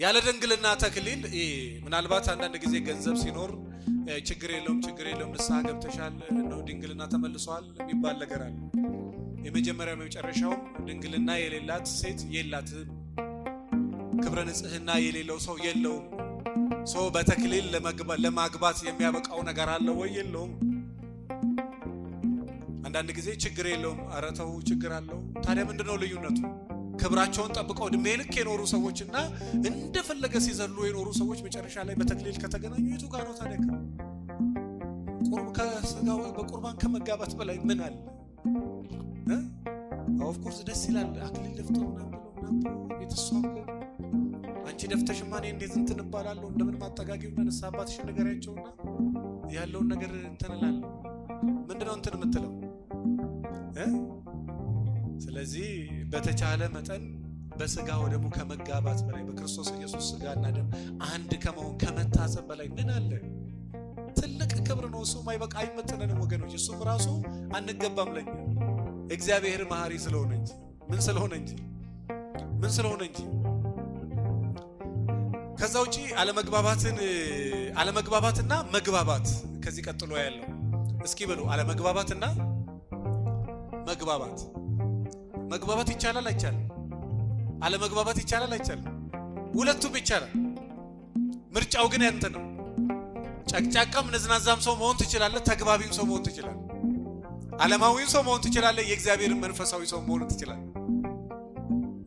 ያለ ድንግልና ተክሊል ምናልባት አንዳንድ ጊዜ ገንዘብ ሲኖር ችግር የለውም ችግር የለውም ንስሐ ገብተሻል ነው ድንግልና ተመልሷል የሚባል ነገር አለ። የመጀመሪያው የመጨረሻውም ድንግልና የሌላት ሴት የላትም። ክብረ ንጽህና የሌለው ሰው የለውም። ሰው በተክሊል ለማግባት የሚያበቃው ነገር አለ ወይ? የለውም። አንዳንድ ጊዜ ችግር የለውም፣ ኧረ ተው ችግር አለው። ታዲያ ምንድነው ልዩነቱ? ክብራቸውን ጠብቀው እድሜ ልክ የኖሩ ሰዎችና እንደፈለገ ሲዘሉ የኖሩ ሰዎች መጨረሻ ላይ በተክሊል ከተገናኙ የቱ ጋር ነው ታዲያ? ከስጋው በቁርባን ከመጋባት በላይ ምን አለ? Of course ደስ ይላል። አክሊል ደፍቶ ምናምን ብሎ ምናምን ብሎ ቤት እሷ እኮ አንቺ ደፍተሽማ እኔ እንዴት እንትን እባላለሁ እንደምን ማጠጋጊውና ንስሐ አባትሽን ንገሪያቸውና ያለውን ነገር እንትን እላለሁ። ምንድነው እንትን የምትለው? ስለዚህ በተቻለ መጠን በስጋ ወደሙ ከመጋባት በላይ በክርስቶስ ኢየሱስ ስጋና ደም አንድ ከመሆን ከመታሰብ በላይ ምን አለ? ትልቅ ክብር ነው። እሱም አይበቃ አይመጥነንም ወገኖች። እሱም ራሱ አንገባም ለኛ እግዚአብሔር መሐሪ ስለሆነ እንጂ ምን ስለሆነ እንጂ ምን ስለሆነ እንጂ። ከዛ ውጪ አለመግባባትና መግባባት ከዚህ ቀጥሎ ያለው እስኪ በሉ አለመግባባትና መግባባት። መግባባት ይቻላል አይቻልም? አለመግባባት ይቻላል አይቻልም? ሁለቱም ይቻላል። ምርጫው ግን ያንተ ነው። ጨቅጫቃም ነዝናዛም ሰው መሆን ትችላለህ። ተግባቢም ሰው መሆን ትችላለህ። ዓለማዊም ሰው መሆን ትችላለህ። የእግዚአብሔርን መንፈሳዊ ሰው መሆን ትችላለህ።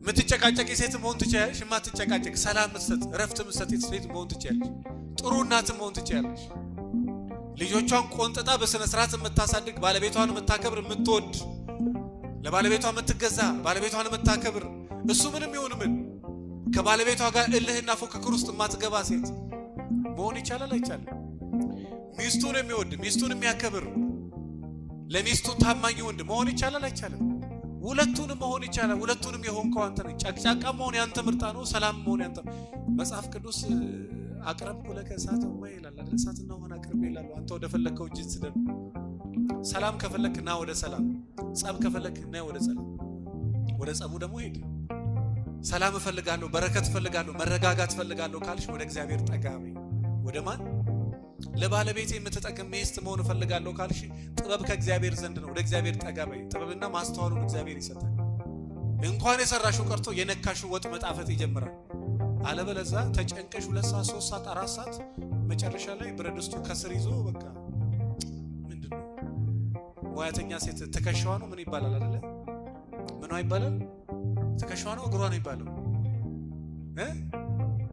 የምትጨቃጨቅ ሴት መሆን ትችላለሽ። የማትጨቃጨቅ ሰላም የምትሰጥ እረፍት የምትሰጥ ሴት መሆን ትችላለሽ። ጥሩ እናትም መሆን ትችላለሽ። ልጆቿን ቆንጥጣ በስነ ስርዓት የምታሳድግ ባለቤቷን የምታከብር የምትወድ ለባለቤቷ የምትገዛ ባለቤቷን የምታከብር እሱ ምንም ይሁን ምን ከባለቤቷ ጋር እልህና ፉክክር ውስጥ የማትገባ ሴት መሆን ይቻላል አይቻልም? ሚስቱን የሚወድ ሚስቱን የሚያከብር ለሚስቱ ታማኝ ወንድ መሆን ይቻላል አይቻልም? ሁለቱንም መሆን ይቻላል። ሁለቱንም የሆንከው አንተ ነህ። ጨቅጫቃ መሆን ያንተ ምርጫ ነው። ሰላም መሆን ያንተ። መጽሐፍ ቅዱስ አቅረብኩ ለከ እሳተ ወማየ ይላል አይደል? እሳትና ውሃን አቅርቤ ይላል። አንተ ወደ ፈለግከው እጅ ስደድ። ሰላም ከፈለክ ና ወደ ሰላም፣ ጸብ ከፈለክ ና ወደ ሰላም። ወደ ጸቡ ደግሞ ሄድ። ሰላም እፈልጋለሁ፣ በረከት እፈልጋለሁ፣ መረጋጋት እፈልጋለሁ ካልሽ ወደ እግዚአብሔር ጠጋ በይ። ወደ ማን? ለባለቤቴ የምትጠቅም ሚስት መሆን እፈልጋለሁ ካልሽ ጥበብ ከእግዚአብሔር ዘንድ ነው። ወደ እግዚአብሔር ጠጋ በይ። ጥበብና ማስተዋሉን እግዚአብሔር ይሰጣል። እንኳን የሰራሽው ቀርቶ የነካሽው ወጥ መጣፈጥ ይጀምራል። አለበለዛ ተጨንቀሽ 2 ሰዓት 3 ሰዓት 4 ሰዓት መጨረሻ ላይ ብረት ድስቱ ከስር ይዞ በቃ ምንድነው ሙያተኛ ሴት ትከሻዋ ነው ምን ይባላል አይደለ? ምኗ ይባላል? ትከሻዋ ነው እግሯ ነው ይባላል?